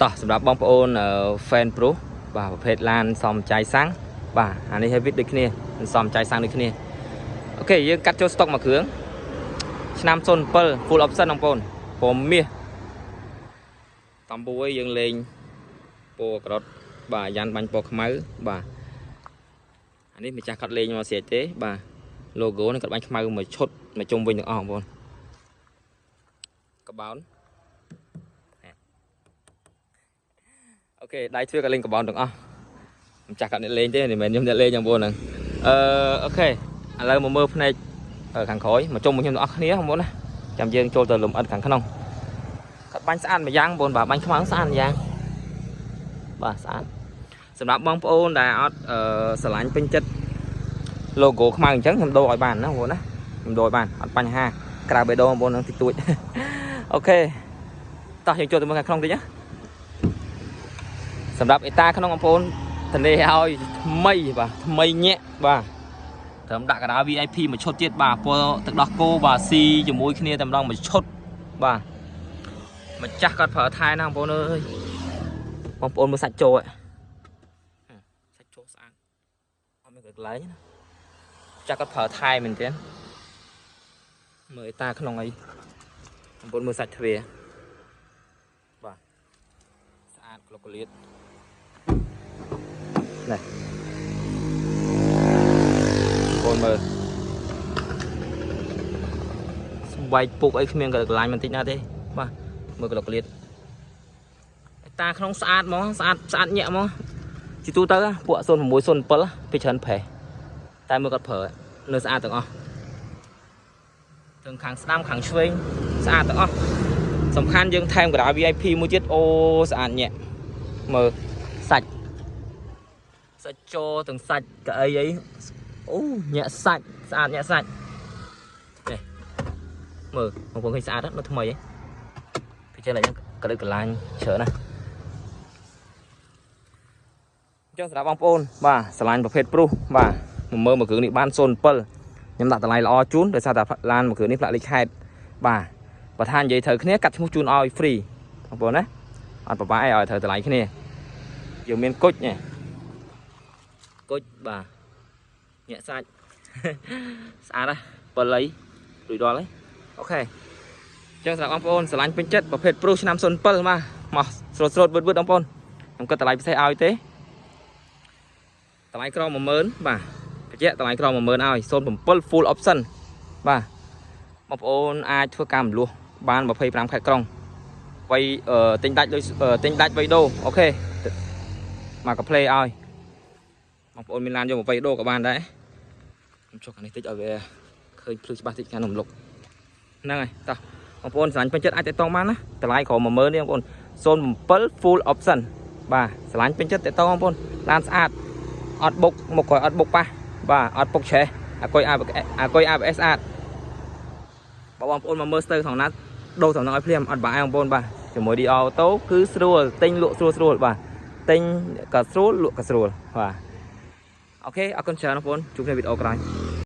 តោះសម្រាប់បងប្អូន fan Pro បាទប្រភេទឡានសំចៃសាំងបាទអានេះ Heavy ដូចគ្នាសំចៃសាំងដូចគ្នាអូខេយើងកាត់ចូលស្តុកមួយគ្រឿងឆ្នាំ07 full option បងប្អូនពណ៌មាសតំបួយយើងលេងពណ៌ក្រត់បាទយ៉ាន់បាញ់ពណ៌ខ្មៅបាទអានេះម្ចាស់គាត់លេងមកស្រេចទេបាទ logo នេះគាត់បាញ់ខ្មៅមួយឈុតមួយជុំវិញទាំងអស់បងប្អូនកបោនអូខេដៃទ្វារក៏លេងកបោនទាំងអស់ម្ចាស់គាត់អ្នកលេងទេមិនមែនខ្ញុំអ្នកលេងបងប្អូនហ្នឹងអូខេឥឡូវមកមើលភ្នែកខាងក្រោយមកជុំខ្ញុំទាំងអស់គ្នាបងប្អូនណាចាំយើងចូលទៅលំអិតខាងក្នុងគាត់បាញ់ស្អាតម្យ៉ាងបងប្អូនបាទបាញ់ខ្មៅស្អាតម្យ៉ាងបាទស្អាតសម្រាប់បងប្អូនដែលអត់ស្រឡាញ់ពេញចិត្ត logo ខ្មៅអញ្ចឹងខ្ញុំដូរឲ្យបានណាបងប្អូនណាខ្ញុំដូរឲ្យបានអត់បញ្ហាក្រៅបេះដូងបងប្អូននឹងតិចតួចអូខេតោះយើងចូលទៅមើលខាងក្នុងតិចណាសម្រាប់អេតាក្នុងបងប្អូនធានាឲ្យថ្មីបាទថ្មីញាក់បាទត្រឹមដាក់កដា VIP មួយឈុតទៀតបាទពណ៌ទឹកដោះគោបាទស៊ីជាមួយគ្នាតែម្ដងមួយឈុតបាទម្ចាស់គាត់ប្រើថែណាបងប្អូនអើយបងប្អូនមើលសាច់ចូលសាច់ចូលស្អាតអត់មានកន្លែងណាចាក់គាត់ប្រើថែមែនទេមើលតាក្នុងអីបងប្អូនមើលសាច់ទ្វារបាទស្អាតក្លុកក្លៀតនេះបងប្អូនមើលស្បែកពុកអីគ្មានកន្លែងបន្តិចណាទេបាទមើលក្លុកក្លៀតតាក្នុងស្អាតហ្មងស្អាតស្អាតញាក់ហ្មងជាទូទៅពួក06 07ពីច្រើនប្រេះតែមើលគាត់ប្រើនៅស្អាតទាំងអស់ទាំងខាងស្ដាំខាងឆ្វេងស្អាតទាំងអស់សំខាន់យើងថែមកដា VIP មួយទៀតអូស្អាតញាក់មើលសាច់សាច់ចទាំងសាច់កៅអីអីអូញាក់សាច់ស្អាតញាក់សាច់នេះមើលបងប្អូនឃើញស្អាតនៅថ្មីហ៎ពីចឹងឡើងក៏ដូចកន្លាញច្រើនណាស់អញ្ចឹងសម្រាប់បងប្អូនបាទស្រឡាញ់ប្រភេទព្រុសបាទមកមើលមួយគ្រឿងនេះបាន07ខ្ញុំដាក់តម្លៃល្អជូនដោយសារតែឡានមួយគ្រឿងនេះផ្លាកលេខខេតបាទបើថានិយាយត្រូវគ្នាកាត់ឈ្មោះជូនឲ្យ free បងប្អូនណាអត់ប្របាក់ឲ្យត្រូវតម្លៃគ្នាយើងមានគុជនេះគុជបាទញាក់សាច់ស្អាតណាស់បល័យរួចរាល់ហើយអូខេអញ្ចឹងសម្រាប់បងប្អូនស្រឡាញ់ពេញចិត្តប្រភេទព្រុសឆ្នាំ07បាទមកស្រូតស្រូតវឺតវឺតបងប្អូនខ្ញុំគិតតម្លៃពិសេសឲ្យទេតម្លៃក្រ10000បាទបញ្ជាក់តម្លៃក្រ10000ឲ្យ07 full option បាទបងប្អូនអាចធ្វើការមលួសបាន25ខេត្តក្រុងវៃទិញដាច់លុយទិញដាច់វៃដូអូខេមកកាផ្លេឲ្យបងប្អូនមានឡានយកមកវៃដូក៏បានដែរខ្ញុំចុះខាងនេះតិចឲ្យវាឃើញភ្លឺច្បាស់តិចខាងនំលុកហ្នឹងហើយតោះបងប្អូនស្រឡាញ់ពេញចិត្តអាចតតងបានណាតម្លៃក្រ10000នេះបងប្អូន07 full option បាទស្រឡាញ់ពេញចិត្តតតងបងប្អូនឡានស្អាតអត់បុកមកក្រោយអត់បុកប៉ះបាទអត់ពុកឆេះអាគុយ ABS ស្អាតបើបងប្អូនមកមើលស្ទើថងណាដូរសំណងឲ្យភ្លាមអត់បាក់បងប្អូនបាទជាមួយ D Auto គឺស្រួលទិញលក់ស្រួលស្រួលបាទទិញក៏ស្រួលលក់ក៏ស្រួលបាទអូខេអរគុណច្រើនបងប្អូនជួបគ្នាវីដេអូក្រោយ